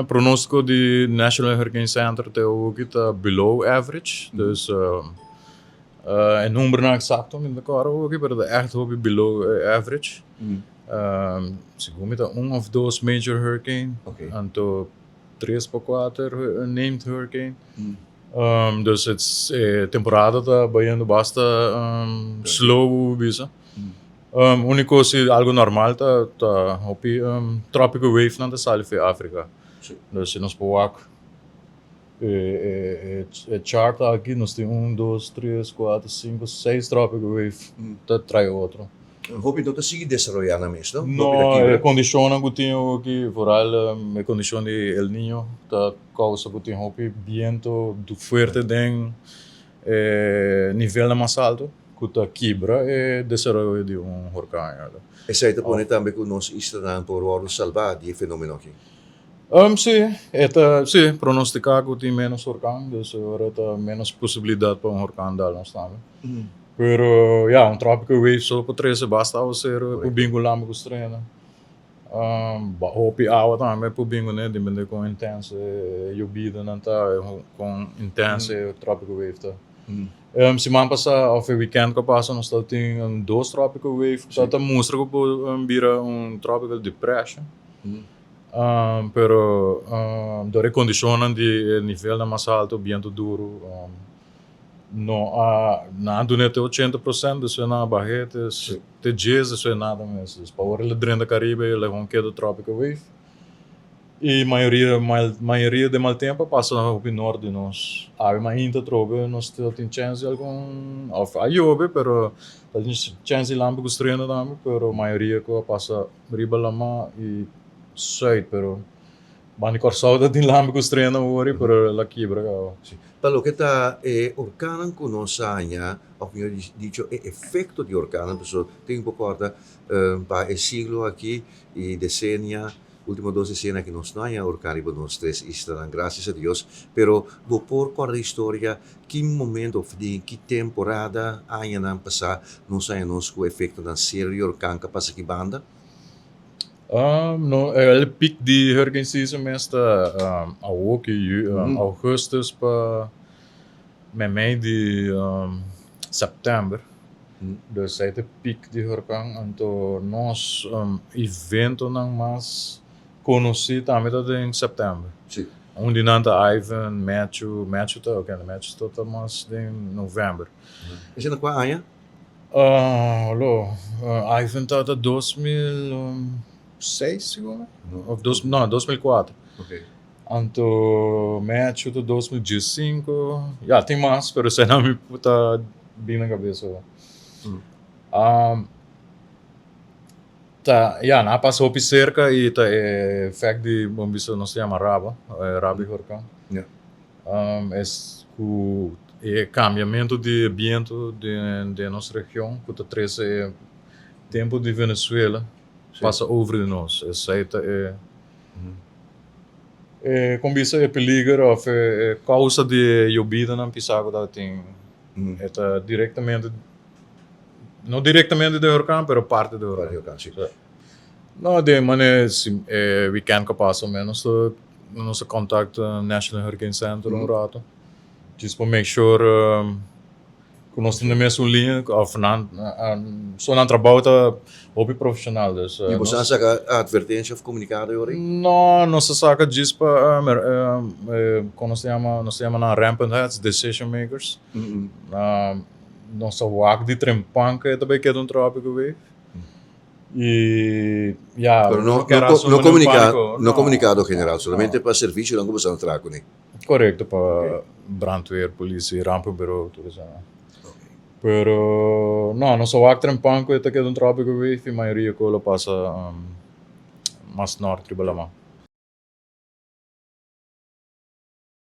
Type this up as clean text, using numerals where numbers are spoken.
Pronóstiko di National Hurricane Center te awoki ta below average. Dus e numbernan eksakto mi no ta kòrda awoki, pero ta ègt hopi below average. Segun mi ta un òf dos major hurricane, anto tres pa kuater named hurricane. Dus e temporada ta bayendo basta slow bisa. Úniko si algu normal ta ta hopi tropical wave nan ta sali for Afrika. Dus si nos por wak e e chart aki nos tin un, dos, tres, kuater, sinku, seis tropical wave ta trae otro. Hopi no ta sigui desaroyá nan mes, no? No, e kondishonnan ku tin aki, vooral e kondishon di El Niño ta kousa ku tin hopi biento fuerte den E nivelnan mas alto ku ta kibra e desaroyo di un horkan. Esei ta pone tambe ku nos islanan por wòrdu salbá di e fenomeno aki? Sí, e ta, sí, pronostiká ku tin ménos horkan, dus ora ta ménos posibilidat pa un horkan dal nos tambe. Pero ya, un tropical wave so por trese basta awaseru, e por bin ku lama ku strena. Hopi awa tambe por bin kuné, depende kon intenso e yobidanan ta, kon intenso e tropical wave ta. Siman pasá òf e wikènt ku a pasa nos tabatin dos tropical wave ku ta mustra ku por bira un tropical depression. Pero dor e kondishonnan di e nivelnan mas alto, bientu duru. No a, nan a dun'é te 80%, despues nan a bah'é te te 10, despues nada mes. Dus pa ora el a drenta Caribe el a gewoon keda tropical wave. I mayoria mal mayoria di mal tempu a pasa hopi nort di nos. Awe mainta atrobe nos ta tin chèns di algun òf a yobe pero ta tin chèns di lampi ku strena tambe pero mayoria ku a pasa riba lamá i sùit pero Banda di Kòrsou ta tin lampi ku strena wori, pero el a kibra kaba. Sí. Pa loke ta e orkannan ku nos a haña, òf mihor dicho e efekto di orkannan, pasobra tin ku kòrda pa e siglo aki i desenia, último dos desenia aki nos no haña orkan riba nos tres islanan, grasias a Dios. Pero bo por kòrda historia ki momento òf den ki temporada añanan pasá nos haña nos ku efektonan serio di orkan ku a pasa aki banda? No, el piek di hurricane season mes ta awoki, augustus pa meimei di september. Dus ei ta e piek di huracán. Anto nos eventonan mas konosí tambe ta den september. Un di nan ta Ivan, Matthew, Matthew ta, oke, Matthew ta mas den november. Esei na kua aña? Alo, Ivan ta ta 2006 sigur mi, of dos, no, 2004. Anto Matthew ta 2015, ya tin mas pero esei nan mi ta bin na kabes awor. Ta, ya, nan a pasa hopi serka i ta e efect di, bo bisa nos ta yama raba, raba di huracán. Es ku e kambiamentu di e bientu den nos region ku ta trese e tempu di Venezuela pasa over di nos. Esei ta e e kon bisa e peliger òf e kousa di e yobidanan pisá ku tabatin. E ta direktamente, no direktamente di hurkan pero parti di hurkan. No, den manera e wikènt ku a pasa ménos ta. Nos a contact National Hurricane Center un rato. Just pa make sure ku nos ta na mesun liña of nan so nan trabou ta hopi profesional dus. I boso a saka advertencia of comunicado e ora ei? No, nos a saka just pa kon nos ta yama nos ta yama nan rampant heads, decision makers. Nos a wak di trempan ku e ta bai keda un tropical wave. Y ya, Pero no, no, no, no, comunica, no comunicado general, solamente pa servicionan cu boso a traha cune. Correcto, pa brandweer, politie, rampenbureau, tur esaki. Pero no, nos a wak trempan cu e ta keda un tropical wave y mayoria cu lo pasa mas nort riba lama.